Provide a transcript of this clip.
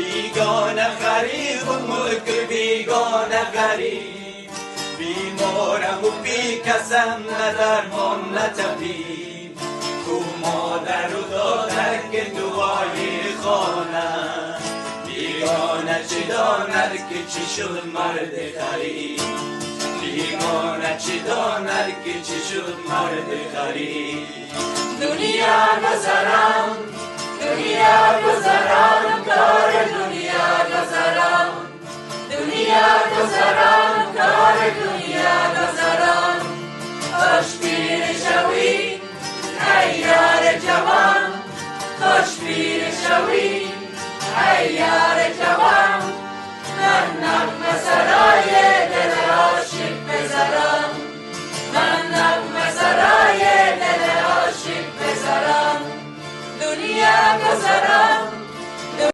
بیگانه غریب و ملک بیگانه غریب، بیمارم و بی کسم، نه درمان نه طبیب. کو مادر و دادر که دعای خانه، بیگانه چه داند که چی شد مرد غریب، بیگانه چه داند که چی شد مرد غریب. دنیا گذران، دنیا گذران، کار دنیا گذران، دنیا گذران، کار دنیا گذران. خوش پیر شوی ای یار جوان، خوش پیر شوی.